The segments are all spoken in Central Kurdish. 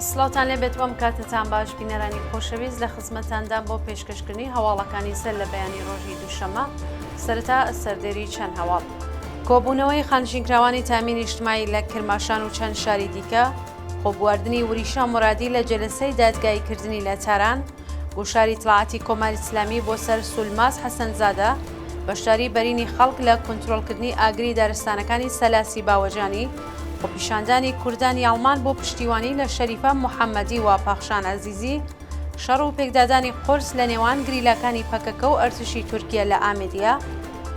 سڵاوتان لێبێت وەم کاتەتان باش بینەرانی خۆشەویست لە خزمەتاندام بۆ پێشکەشکردنی هەواڵەکانی سەر لە بەیانی ڕۆژی دووشەمە سەرەتا سەردێری چەند هەواڵ. کۆبوونەوەی خانشینکراوانی تامینی ئیجتماعی لە کرماشان و چەند شاری دیکە، خۆبواردنی وریشە مورادی لە جەلەسەی دادگاییکردنی لە تاران، گوشاری ئیتڵاعاتی کۆماری ئیسلامی بۆ سەر سولماز حەسەنزادە، بەشداری بەرینی خەڵک لە کونترۆڵکردنی ئاگری دارستانەکانی سەلاسی باوەجانی، خۆپیشاندانی کوردانی ئاڵمان بۆ پشتیوانی لە شەریفە محەممەدی و پەخشان عەزیزی، شەڕ و پێکدادانی قورس لە نێوان گریلاکانی پەکەکە و ئەرتشی تورکیە لە ئامێدیە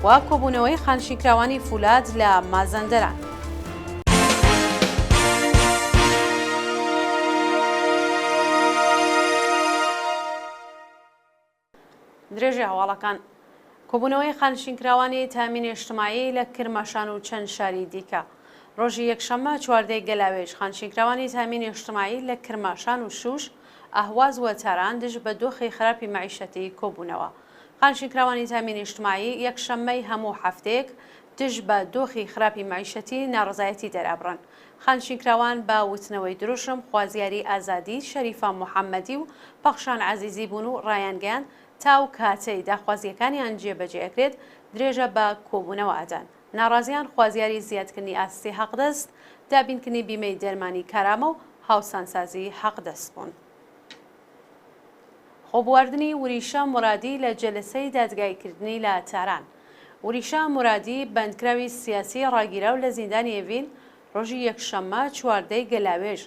و کۆبوونەوەی خانشینکراوانی فولاد لە مازەندەران. درێژەی هەواڵەکان. کۆبوونەوەی خانشینکراوانی تامین ئیجتماعی لە کرماشان و چەند شاری دیکە. ڕۆژی یەکشەممە چواردەی گەلاوێژ خانشینکراوانی تامین ئیجتماعی لە کرماشان و شوش، ئەهواز و تاران دژ بە دۆخی خراپی مەعیشەتی کۆبوونەوە. خانشینکراوانی تامین ئیجتماعی یەکشەممەی هەموو هەفتەیەک دژ بە دۆخی خراپی مەعیشەتی ناڕەزایەتی دەرئەبڕن. خانشینکراوان بە وتنەوەی دروشم خوازیاری ئازادیی شەریفە محەممەدی و پەخشان عەزیزی بوون و ڕایانگەیاند تا ئەو کاتەی داخوازییەکانیان جێبەجێ ئەکرێت درێژە بە کۆبوونەوە ئەدەن. ناڕازیان خوازیاری زیادکردنی ئاستی حەقدەست، دابینکردنی بیمەی دەرمانی کارامە و هاوسانسازی حەقدەست بوون. خۆبواردنی وریشە مورادی لە جەلەسەی دادگاییکردنی لە تاران. وریشە مورادی، بەندکراوی سیاسی ڕاگیراو لە زیندانی ئێڤین، ڕۆژی یەکشەممە چواردەی گەلاوێژ،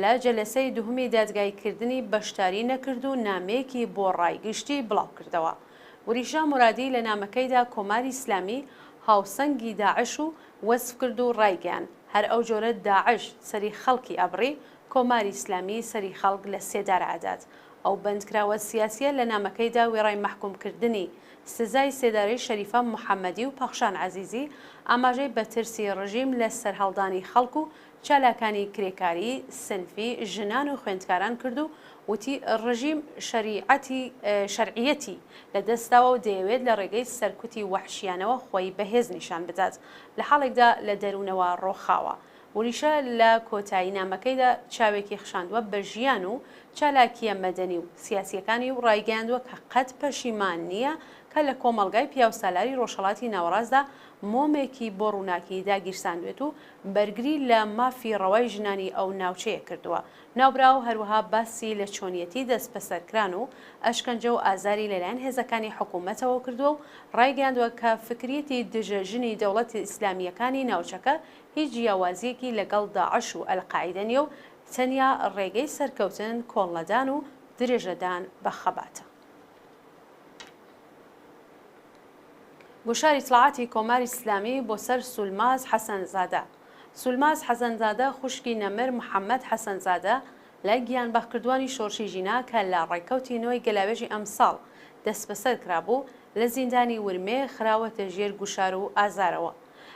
لە جەلەسەی دووهمی دادگاییکردنی بەشداری نەکرد و نامەیەکی بۆ ڕای گشتی بڵاو کردەوە. وریشە مورادی لە نامەکەیدا کۆماری ئیسلامی هاوسەنگی داعش و وەسف کرد و ڕایگەیاند، هەر ئەو جۆرە داعش سەری خەڵکی ئەبڕی، کۆماری ئیسلامی سەری خەڵک لە سێدارە ئەدات. ئەو بەندکراوە سیاسییە لە نامەکەیدا وێڕای مەحکووم کردنی سزای سێدارەی شەریفە محەممەدی و پەخشان عەزیزی، ئاماژەی بە ترسی ڕژیم لە سەرهەڵدانی خەڵک و چالاکانی کرێکاری، سنفی، ژنان و خوێندکاران کرد و وتی ڕژیم شەریعەتی شەرعیەتی لە دەست داوە و دەیەوێت لە ڕێگەی سەرکوتی وەحشیانەوە خۆی بەهێز نیشان بدات لە حاڵێکدا لە دەروونەوە ڕۆخاوە. وریشە لە کۆتایی نامەکەیدا چاوێکی خشاندوە بە ژیان و چالاکییە مەدەنی و سیاسییەکانی و ڕایگەیاندوە کە قەت پەشیمان نییە کە لە کۆمەڵگای پیاوسالاری ڕۆژهەڵاتی ناوەڕاستدا مۆمێکی بۆ ڕووناکی داگیرساندوێت و بەرگری لە مافی ڕەوای ژنانی ئەو ناوچەیە کردووە. ناوبراو هەروەها باسی لە چۆنیەتی دەستبەسەرکران و ئەشکەنجە و ئازاری لەلایەن هێزەکانی حکوومەتەوە کردووە و ڕایگەیاندوە کە فکریەتی دژە ژنی دەوڵەتە ئیسلامییەکانی ناوچەکە هیچ جیاوازییەکی لەگەڵ داعش و ئەلقاعیدە نییە و تەنیا ڕێگەی سەرکەوتن کۆڵنەدان و درێژەدان بە خەباتە. گوشاری ئیتڵاعاتی کۆماری ئیسلامی بۆ سەر سولماز حەسەنزادە سولماز حەسەنزادە خوشکی نەمر محەممەد حەسەنزادە لە گیانبەختکردووانی شۆڕشی ژینا کە لە ڕێکەوتی نۆی گەلاوێژی ئەمساڵ دەستبەسەر کرابوو، لە زیندانی ورمێ خراوەتە ژێر گوشار و ئازارەوە.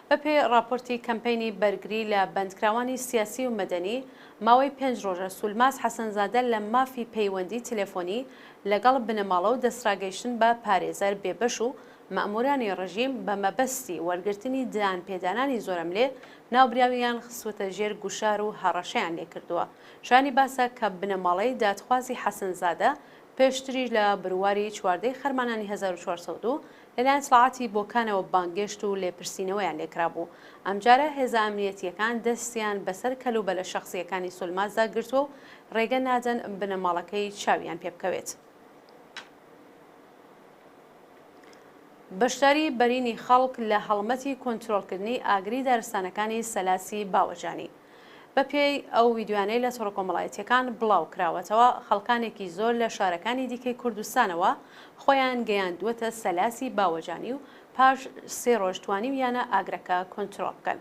بەپێی ڕاپۆرتی کەمپەینی بەرگری لە بەندکراوانی سیاسی و مەدەنی، ماوەی پێنج ڕۆژە سولماز حەسەنزادە لە مافی پەیوەندی تلێفۆنی لەگەڵ بنەماڵە و دەستڕاگەیشتن بە پارێزەر بێبەش و مەئموورانی ڕژیم بە مەبەستی وەرگرتنی دانپێدانانی زۆرەملێ ناوبراویان خستووەتە ژێر گوشار و هەڕەشەیان لێکردووە. شایانی باسە کە بنەماڵەی دادخوازی حەسەنزادە پێشتریش لە برواری چواردەی خەرمانانی 1402 لەلایەن ئیتڵاعاتی بۆکانەوە بانگێشت و لێپرسینەوەیان لێکرابوو. ئەمجارە هێزە ئەمنییەتییەکان دەستیان بەسەر کەلوبەلە شەخسییەکانی سولمازدا گرتووە و رێگە نادەن بنەماڵەکەی چاویان پێبکەوێت. بەشداری بەرینی خەڵک لە هەڵمەتی کۆنترۆڵکردنی ئاگری دارستانەکانی سەلاسی باوەجانی. بەپێی ئەو ویدیۆیانەی لە تۆڕە کۆمەڵایەتییەکان بڵاوکراوەتەوە، خەڵکانێکی زۆر لە شارەکانی دیکەی کوردستانەوە خۆیان گەیاندووەتە سەلاسی باوەجانی و پاش سێ ڕۆژ توانیویانە ئاگرەکە کۆنترۆڵ بکەن.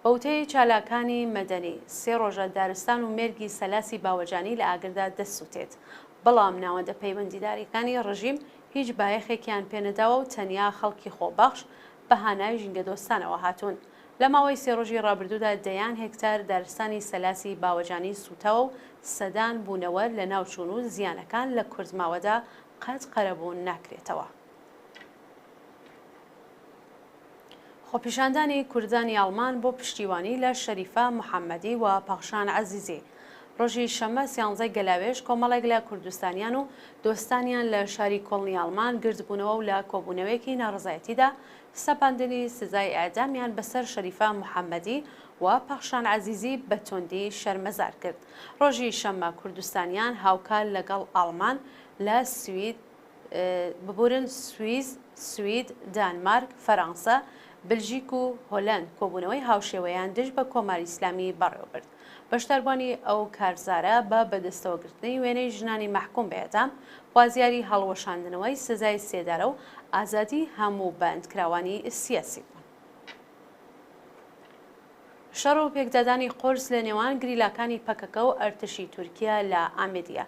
بە وتەی چالاکانی مەدەنی، سێ ڕۆژە دارستان و مێرگی سەلاسی باوەجانی لە ئاگردا دەسووتێت، بەڵام ناوەندە پەیوەندیدارەکانی ڕژیم هیچ بایەخێکیان پێنەداوە و تەنیا خەڵکی خۆبەخش بە هانای ژینگەدۆستانەوە هاتوون. لە ماوەی سێ ڕۆژی ڕابردوودا دەیان هێکتار دارستانی سەلاسی باوەجانی سووتاوە و سەدان بوونەوەر لەناوچوون و زیانەکان لە کورت ماوەدا قەت قەرەبوو ناکرێتەوە. خۆپیشاندانی کوردانی ئاڵمان بۆ پشتیوانی لە شەریفە محەممەدی و پەخشان عەزیزی. ڕۆژی شەممە سیانزەی گەلاوێژ کۆمەڵێک لە کوردستانیان و دۆستانیان لە شاری کۆڵنی ئاڵمان گردبوونەوە و لە کۆبوونەوەیەکی ناڕەزایەتیدا سەپاندنی سزای ئێعدامیان بەسەر شەریفە محەممەدی و پەخشان عەزیزی بە توندی شەرمەزار کرد. ڕۆژی شەممە کوردستانیان هاوکار لەگەڵ ئاڵمان لە سوید، ببورن سویس، سوید، دانمارک، فەرانسە، بلژیک و هۆلەند کۆبوونەوەی هاوشێوەیان دژ بە کۆماری ئیسلامی بەڕێوەبرد. بەشداربووانی ئەو کارزارە بە بەدەستەوەگرتنی وێنەی ژنانی مەحکووم بە ئێعدام، خوازیاری هەڵوەشاندنەوەی سزای سێدارە و ئازادیی هەموو بەندکراوانی سیاسی بوون. شەڕ و پێکدادانی قورس لە نێوان گریلاکانی پەکەکە و ئەرتەشی تورکیا لە ئامێدیە.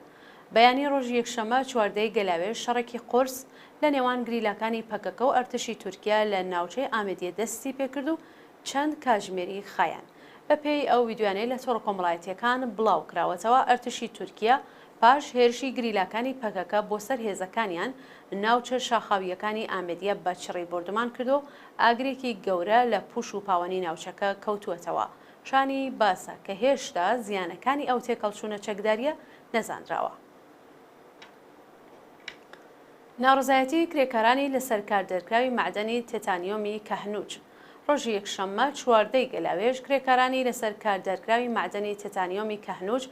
بەیانی ڕۆژی یەکشەممە 14 ی گەلاوێژ شەڕێکی قورس لە نێوان گریلاکانی پەکەکە و ئەرتەشی تورکیا لە ناوچەی ئامێدیە دەستی پێکرد و چەند کاتژمێری خایاند. بەپێی ئەو ویدیۆیانەی لە تۆڕە کۆمەڵایەتییەکان بڵاو کراوەتەوە، ئەرتەشی تورکیا پاش هێرشی گریلاکانی پەکەکە بۆ سەر هێزەکانیان، ناوچە شاخاوییەکانی ئامێدیە بە چڕی بۆردومان کردووە و ئاگرێکی گەورە لە پوش و پاوەنی ناوچەکە کەوتووەتەوە. شانی باسە کە هێشتا زیانەکانی ئەو تێکهەڵچوونە چەکدارییە نەزانراوە. ناڕەزایەتی کرێکارانی لەسەرکار دەرکراوی مەعدەنی تێتانیۆمی کەهنوج ڕۆژی یەکشەممە 14 ی گەلاوێژ کرێکارانی لەسەر کار دەرکراوی مەعدەنی تێتانیۆمی کەهنوج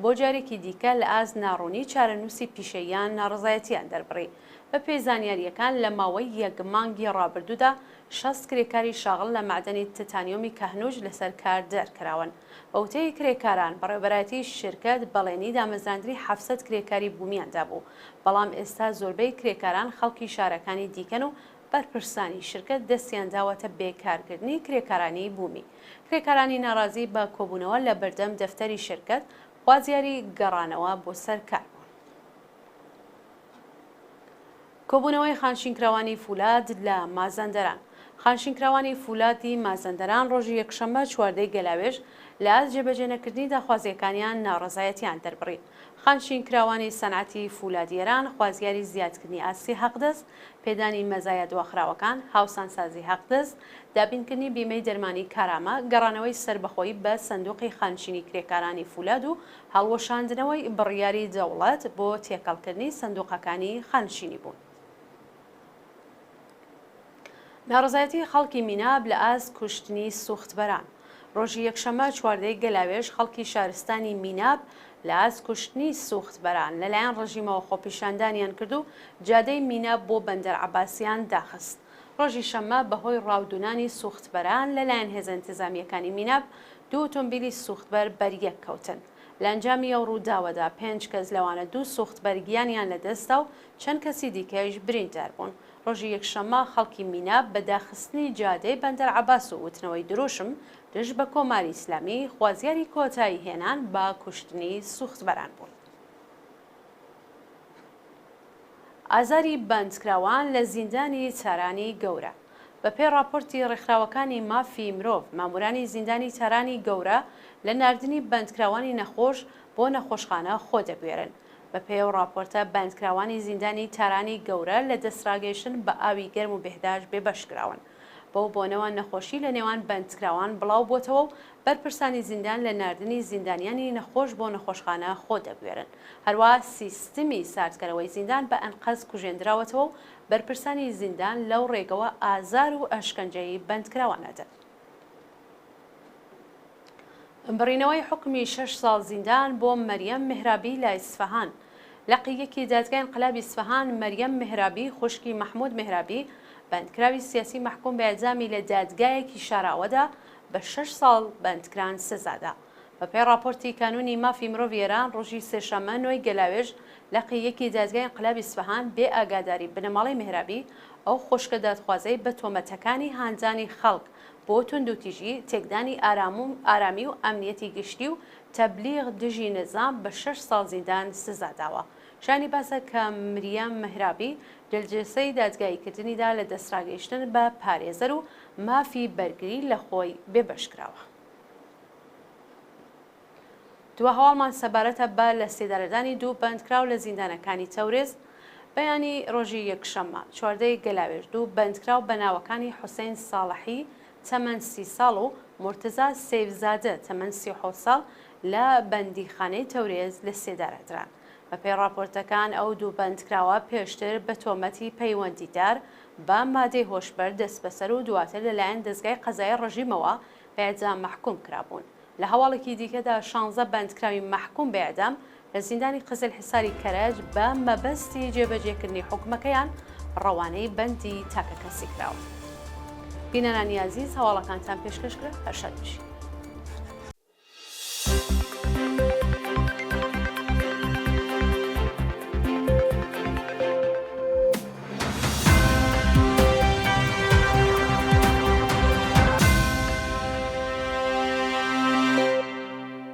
بۆ جارێکی دیکە لە ئاست ناڕوونی چارەنووسی پیشەییان ناڕەزایەتیان دەربڕی. بەپێی زانیارییەکان لە ماوەی یەک مانگی ڕابردوودا 60 کرێکاری شاغڵ لە مەعدەنی تتانیۆمی کەهنوج لەسەر کار دەرکراون. بە وتەی کرێکاران، بەڕێوەبەرایەتی شیرکەت بەڵێنی دامەزراندنی 700 کرێکاری بوومیان دابوو، بەڵام ئێستا زۆربەی کرێکاران خەڵکی شارەکانی دیکەن و بەرپرسانی شرکەت دەستیان داوەتە بێکارکردنی کرێکارانی بوومی. کرێکارانی ناڕازی بە کۆبوونەوە لە بەردەم دەفتەری شرکەت خوازیاری گەڕانەوە بۆ سەر کار بوون. کۆبوونەوەی خانشینکراوانی فولاد لە مازەندەران خانشینکراوانی فولادی مازەندەران ڕۆژی یەکشەممە 14 ی گەلاوێژ لە ئاست جێبەجێنەکردنی داخوازییەکانیان ناڕەزایەتیان دەربڕی. خانشینکراوانی سەنعەتی فولادی ئێران خوازیاری زیادکردنی ئاستی حەقدەست، پێدانی مەزایا دواخراوەکان، هاوسانسازی حەقدەست، دابینکردنی بیمەی دەرمانی کارامە، گەڕانەوەی سەربەخۆیی بە سەندوقی خانشینی کرێکارانی فولاد و هەڵوەشاندنەوەی بڕیاری دەوڵەت بۆ تێکەڵکردنی سندوقەکانی خانشینی بوون. ناڕەزایەتی خەڵکی میناب لە ئاست کوشتنی سوختبەران ڕۆژی یەکشەممە 14 ی گەلاوێژ خەڵکی شارستانی میناب لە ئاست کوشتنی سوختبەران لەلایەن ڕژیمەوە خۆپیشاندانیان کرد و جادەی میناب بۆ بەندەر عەباسیان داخست. ڕۆژی شەممە بەهۆی ڕاودوونانی سوختبەران لەلایەن هێزە ئینتزامییەکانی میناب دوو ئۆتۆمبیلی سوختبەر بەریەک کەوتن. لە ئەنجامی ئەو ڕووداوەدا پێنج کەس لەوانە دوو سوختبەر گیانیان لەدەستدا و چەند کەسی دیکەیش بریندار بوون. ڕۆژی یەکشەممە خەڵکی میناب بە داخستنی جادەی بەندەر عەباس و وتنەوەی دروشم دژ بە کۆماری ئیسلامی خوازیاری کۆتایی هێنان بە کوشتنی سوختبەران بوون. ئازاری بەندکراوان لە زیندانی تارانی گەورە بە پێی ڕاپۆرتی ڕێکخراوەکانی مافی مرۆڤ، مامورانی زیندانی تارانی گەورە لە ناردنی بەندکراوانی نەخۆش بۆ نەخۆشخانە خۆ دەبوێرن. بە پێی ئەو ڕاپۆرتە، بەندکراوانی زیندانی تارانی گەورە لە دەستڕاگەیشتن بە ئاوی گەرم و بێهداشت بێبەش کراون. بەو بۆنەوە نەخۆشی لە نێوان بەندکراوان بڵاو بۆتەوە و بەرپرسانی زیندان لە ناردنی زیندانیانی نەخۆش بۆ نەخۆشخانە خۆ دەبوێرن. هەروەها سیستمی ساردکەرەوەی زیندان بە ئەنقەست کوژێندراوەتەوە و بەرپرسانی زیندان لەو ڕێگەوە ئازار و ئەشکەنجەی بەندکراوان ئەدەن. بڕینەوەی حوکمی شەش ساڵ زیندان بۆ مەریەم مێهرابی لە ئیسفەهان لقی یەکی دادگای ئینقلابی ئیسفەهان مەریەم مێهرابی خوشکی مەحموود مێهرابی بەندکراوی سیاسی مەحکوم بە ئێعدامی لە دادگایەکی شاراوەدا بە شەش ساڵ بەندکران سزادا. بەپێی ڕاپۆرتی کانوونی مافی مرۆڤی ئێران، ڕۆژی سێشەممە نۆی گەلاوێژ لقی یەکی دادگای ئینقلابی ئیسفەهان بێ ئاگاداری بنەماڵەی مێهرابی ئەو خوشکە دادخوازەی بە تۆمەتەکانی هاندانی خەڵک بۆ توندوتیژی، تێکدانی ئارامی و ئەمنیەتی گشتی و تەبلیغ دژی نزام بە شەش ساڵ زیندان سزا داوە. شایانی باسە کە مریەم مێهرابی لە جلسەی دادگاییکردنیدا لە دەستڕاگەیشتن بە پارێزەر و مافی بەرگری لە خۆی بێبەش کراوە. دوا هەواڵمان سەبارەتە بە لە سێدارەدانی دوو بەندکراو لە زیندانەکانی تەورێز بەیانی ڕۆژی یەکشەممە 14 ی گەلاوێژ دوو بەندکراو بە ناوەکانی حوسەین ساڵحی تەمەن 30 ساڵ و مورتەزا سەیفزادە تەمەن 37 ساڵ لە بەندیخانەی تەورێز لە سێدارە دران. بەپێی ڕاپۆرتەکان ئەو دوو بەندکراوە پێشتر بە تۆمەتی پەیوەندیدار بە مادەی هۆشبەر دەستبەسەر و دواتر لەلایەن دەزگای قەزایی ڕژیمەوە بە ئێعدام مەحکووم کرابوون. لە هەواڵێکی دیکەدا شانزە بەندکراوی مەحکووم بە ئێعدام لە زیندانی قزلحساری کەرەج بە مەبەستی جێبەجێکردنی حوکمەکەیان ڕەوانەی بەندی تاکەکەسی کراون. بینەرانی ئازیز هەواڵەکانتان پێشکەش کرا هەر شاد بژین.